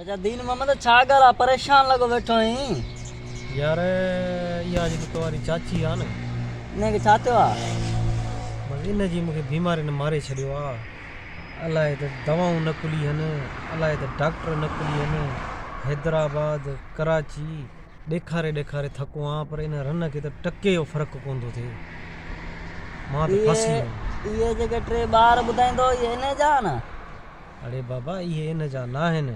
چاچا دين محمد ڇا ڳالهه آ پريشان لڳو ويٺو آهين. يار اها جيڪي تو واري چاچي آ نه. انهي کي ڇا ٿيو آ. بس ان جي مونکي بيمارين ماري ڇڏيو آ. الائي ته دوائون نقلي هن الائي ته ڊاڪٽر نقلي هن حيدرآباد ڪراچي ڏيکاري ڏيکاري ٿڪو آن پر ان رن کي ته ٽڪي جو فرق ڪونه ٿو ٿئي. مان ته ڦاسي ويو آهيان. اهي جيڪي ٽي ٻار ٻڌائيندو اهي انهي جا آهن. اڙي بابا اهي ان جا ناهن.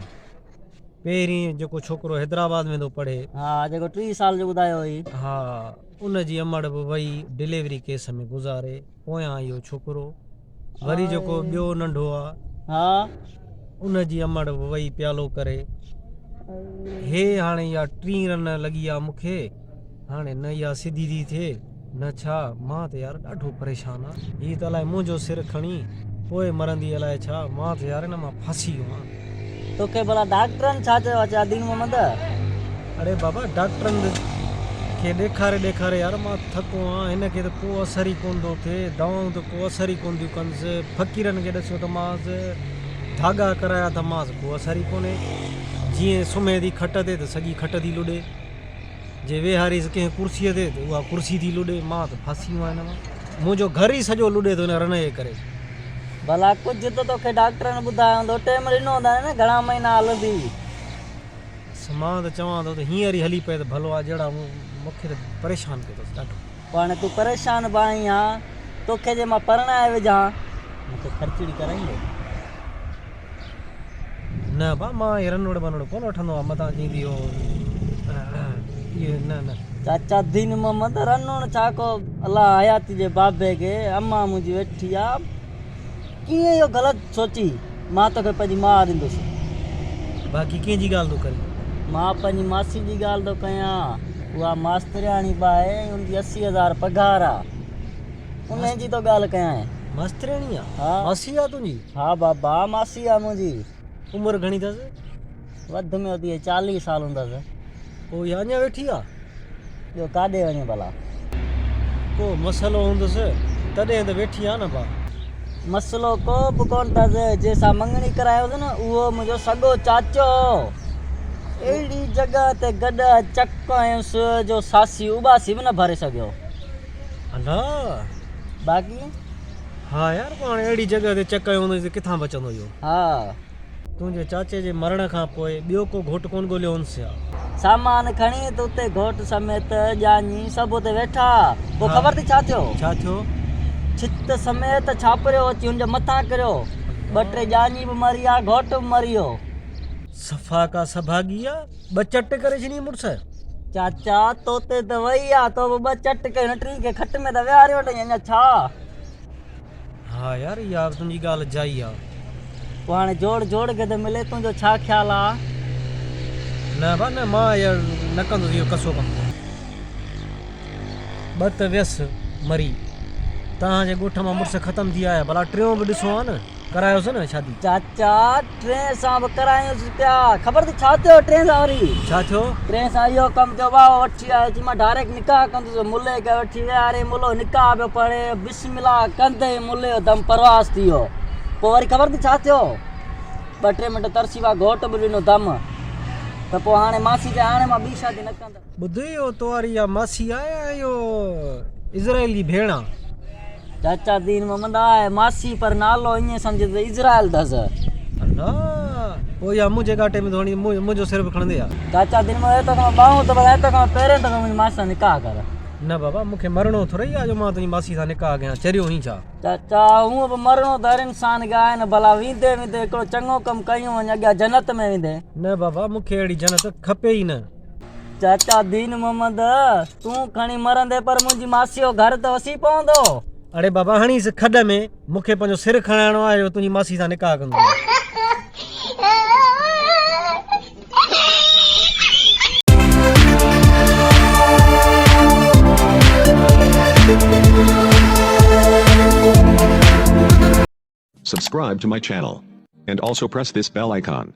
پهرين جيڪو ڇوڪرو حيدرآباد ۾ ٿو پڙهي. ها جيڪو 30 سال جو ٻڌايو هئي. ها ان جي امڙ به وئي ڊليوري ڪيس ۾ گذاري پويان اهو ڇوڪرو وري جيڪو ٻيو ننڍو آ. ها. ان جي امڙ به وئي پيالو ڪري. هي هاڻي اها ٽين رن لڳي آ مون کي. هاڻي نه اها سڌي ٿي ٿئي نه ڇا، مان ته يار ڏاڍو پريشان آ. هي ته الائي منهنجو سر کڻي پوء مرندي الائي ڇا، مان ته يار هن مان ڦاسي ويو آهيان. توکي ڀلا ڊاڪٽرن ڇا چيو آ چيا دين محمد؟ اڙي بابا ڊاڪٽرن کي ڏيکاري ڏيکاري يار مان ٿڪو آهيان، هن کي ته ڪو اثر ئي ڪونه ٿو ٿئي، دوائون ته ڪو اثر ئي ڪونه ٿيون ڪنس، فقيرن کي ڏسيو ته مانس، ڌاڳا ڪرايا ته مانس، ڪو اثر ئي ڪونهي، جيئن سمهي ٿي کٽ تي ته سڄي کٽ ٿي لڏي. جي ويهاريس ڪنهن ڪرسيء تي ته اها ڪرسي ٿي لڏي. مان ته ڦاسي ويو آهيان هن مان. منهنجو گهر ئي سڄو لڏي ٿو هن رن جي ڪري. ڀلا ڪجهه ته توکي ڊاڪٽرن ٻڌايو هوندو. ٽيم ڏنو هوندائين نه گهڻا مهينا هلندي. بس مان ته چوان ٿو ته هينئر ئي هلي پئي ته ڀلو آهي. جهڙا مون کي ته پريشان ڪيو اٿس ڏاڍو. پوء هاڻي تون پريشان به آهين ها. توکي جي مان پرڻائي وجهان. مون کي خرچڙي ڪرائيندين. نه ڀا مان اهي رنوڙ بنوڙ ڪونه وٺندو آهيان متان چئين اهو اهي نه نه. چاچا دين محمد رنوڙ ڇا ڪو الله حياتي جي بابي کي امان منهنجي ويٺي آ ڪيئن اهو غلط سوچي مان توکي پنهنجي ماء ڏيندس. باقي ڪنهن جي ڳالهه ٿو ڪرين. مان پنهنجي ماسي جي ڳالهه ٿو ڪيان اها ماسترياڻي به آهي ۽ ان جي 80 هزار پگهار آ. انهيء جي ٿو ڳالهه ڪيانء. ماسترياڻي آ؟ ها. ماسي آ تنهنجي؟ ها بابا، ماسي آ منهنجي. عمر گهڻي اٿس؟ وڌ ۾ وڌ اهي 40 سال هوندس. پوء اها اڃا ويٺي آ؟ ٻيو ڪاڏي وڃي ڀلا؟ ڪو مسئلو هوندس تڏهن ته ويٺي آ نه ڀا. مسئلو ڪو به ڪونه اٿس. جنهن سان مڱڻي ڪرايوس نه اهو منهنجو سڳو چاچو هو. اهڙي جڳهه تي گڏهه چڪ هنيس جو ساسي اٻاسي به نه ڀري سگهيو. الا. باقي. ها يار پوء هاڻي اهڙي جڳهه تي چڪ هنيو هوندس ته ڪٿان بچندو اهو. ها. تنهنجي چاچي جي مرڻ کان پوء ٻيو ڪو گهوٽ ڪونه ڳوليو هوندس ڇا؟ سامان کڻي ته اتي گهوٽ سميت ڄاڃي سڀ اتي ويٺا. پوء خبر اٿئي ڇا ٿيو؟ ڇا ٿيو؟ ڇت سميت ڇاپريو اچي هن جي مٿان ڪريو. ٻه ٽي ڄاڃي به مري ويا، گهوٽ به مري ويو. صفا ڪا سڀاڳي آ، ٻه چٽ ڪري ڇڏيئي مڙس. چاچا تو تي ته وئي آ، تو به ٻه چٽ ڪيون نه ٽين کي کٽ ۾ ته ويهاريو اٿئي اڃا ڇا؟ ها يار اها به تنهنجي ڳالهه جائي آ. پوء هاڻي جوڙ جوڙ کي ته ملي تنهنجو ڇا خيال آ؟ نه ڀا نه مان اهو نه ڪندس اهو ڪسو ڪم. ٻه ته ويس مري. توهان جي ڳوٺ مان مڙس ختم ٿي آيا ڀلا ٽيون به ڏسو ها نه. ڪرايوس نه شادي. چاچا ٽئين سان به ڪرايوس پيا. خبر اٿئي ڇا ٿيو ٽئين سان وري؟ ڇا ٿيو؟ ٽئين سان اهو ڪم ٿيو ڀاء وٺي آيو چي مان ڊائريڪٽ نڪاح ڪندس. ملي کي وٺي ويهاري ملو نڪاح پيو پڙهي بسم الله ڪندي ئي ملي جو دم پرواز ٿي ويو. پوء وري خبر اٿئي ڇا ٿيو؟ ٻه ٽي منٽ ترسي ويا گهوٽ به ڏنو دم ته پوء هاڻي ماسي چيو هاڻي مان ٻي شادي نه ڪندس. ٻڌ اهو تو واري اها ماسي آهي يا اهو اسرائيل جي ڀيڻ آ؟ چاچا دين محمد آهي ماسي پر نالو ائين سمجهه ته اسرائيل اٿس. الله پوء اها منهنجي ڳاٽي ۾ ٿو هڻي منهنجو سر به کڻندي آ. چاچا دين محمد ايتو کان ٻانهون ته پر ايتو کان پهرين دفعو منهنجي ماسي سان نڪاح ڪر. نه بابا مون کي مرڻو ٿورئي آ جو مان تنهنجي ماسي سان نڪاح ڪيان چريو هين ڇا؟ چاچا هونء به مرڻو ته هر انسان کي آهي نه ڀلا ويندي ويندي هڪڙو چڱو ڪم ڪيون وڃ اڳيان جنت ۾ ويندين. نه بابا مون کي اهڙي جنت کپي ئي نه. چاچا دين محمد، تون کڻي مرندين پر منهنجي ماسيء جو گهر ته وسي پوندو. اڙي بابا هڻيس کڏ ۾، مون کي پنهنجو سر کڻائڻو آهي جو تنهنجي ماسي سان نڪاح ڪندو. Subscribe to my channel. And also press this bell icon.